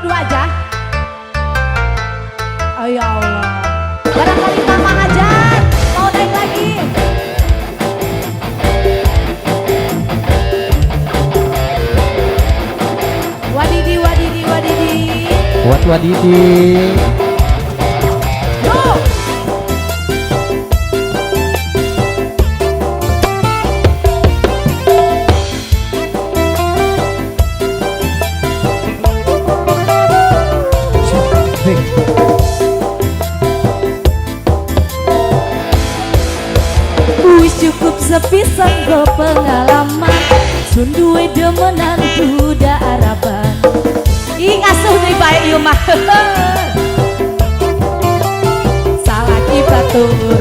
Berdua aja. Oh ya Allah. Barangkali Mama Hajar mau naik lagi. Wadidi, wadidi, wadidi. Buat Wadidi. Yo. Wis cukup sepisan go pengalaman, sun duwe demenan duda Araban. Ih ngasuh deui bae ieu mah. Salaki batur.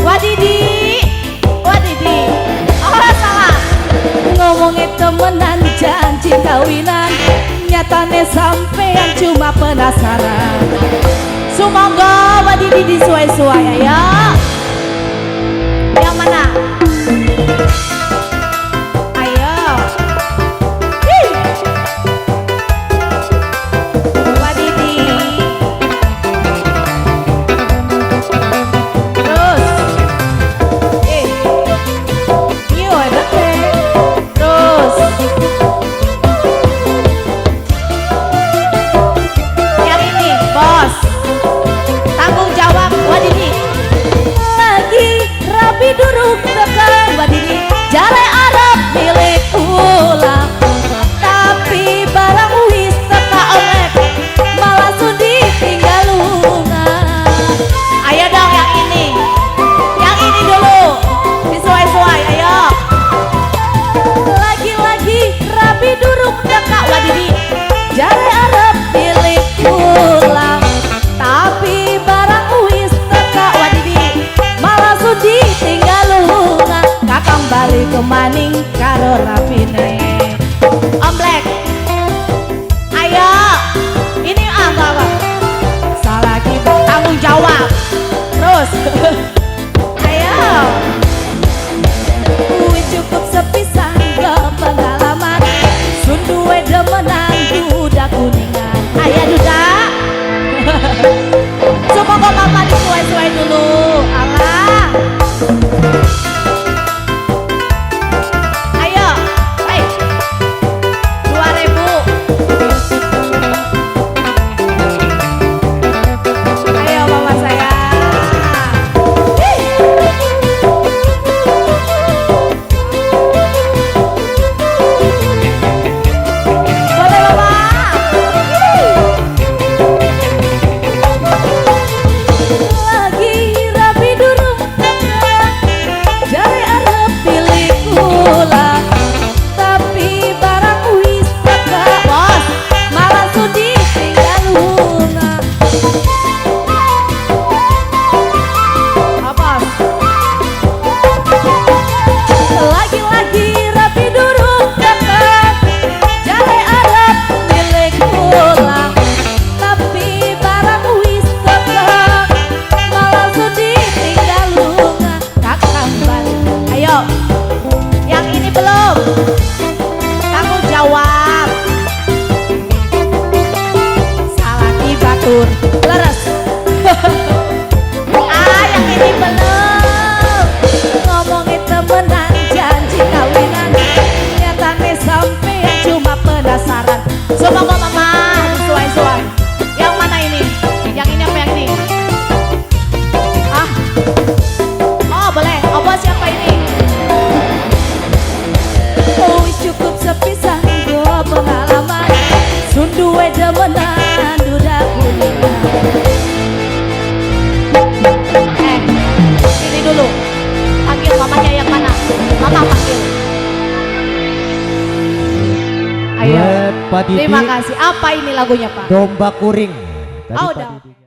Wadidi, wadidi. Oh salah. Ngomongnya temenan janji kawinan, nyatane sampean cuma penasaran. Sumangga wadidi disuai-suai ya. Yang mana? Ayo. Hi. Wadidi. Terus. Iya, enak deh. Terus. Yang ini, bos. Tanggung jawab Wadidi. Lagi rapi durung teka Wadidi. Jare Arab milik ulang. Tapi barang wis teka omek malah sudi tinggal lunga. Ayo dong yang ini. Yang ini dulu. Disuai-suai, ayo. Lagi-lagi rapi durung teka Wadidi. Jare Arab milik ulang. Tapi barang wis teka Wadidi malah sudi tinggal lunga. Kakang balik ke maning karo rapine. Om Black, ayo. Ini ah enggak apa. Salaki tanggung jawab. Terus. Ayo. Wis cukup sepisan ke pengalaman, sun duwe demenan duda kuningan. Ayo duda. Semoga mama disuai-suai dulu. Allah. Ayo, baik. 2000. Ayo mama saya. Hih. Boleh mama. Hih. Lagi rapi durung teka, jare arep pilih kula. Tapi barang wis teka, bos, malah sudi tinggal lunga. Apa? Lagi-lagi rapi durung teka, jare arep milik kula. Tapi barang wis teka, malah sudi tinggal lunga. Kakang balik. Ayo. Yang ini belum. Tanggung jawab. Salaki batur. Leres. Ah, yang ini belum. Ngomongin temenan janji kawinan, nyatane sampean cuma penasaran. Semoga mama disuai-suai. Yang mana ini? Yang ini apa yang ini? Ah. Oh, boleh. Apa siapa ini? Oh, wis cukup sepisan gua pengalaman, sun duwe demenan duda kuningan. Sini dulu. Panggil mamanya yang mana? Mama panggil. Ayo. Buat Pak Didi. Terima kasih. Apa ini lagunya, Pak? Domba kuring. Tadi Oh, Pak udah. Didi.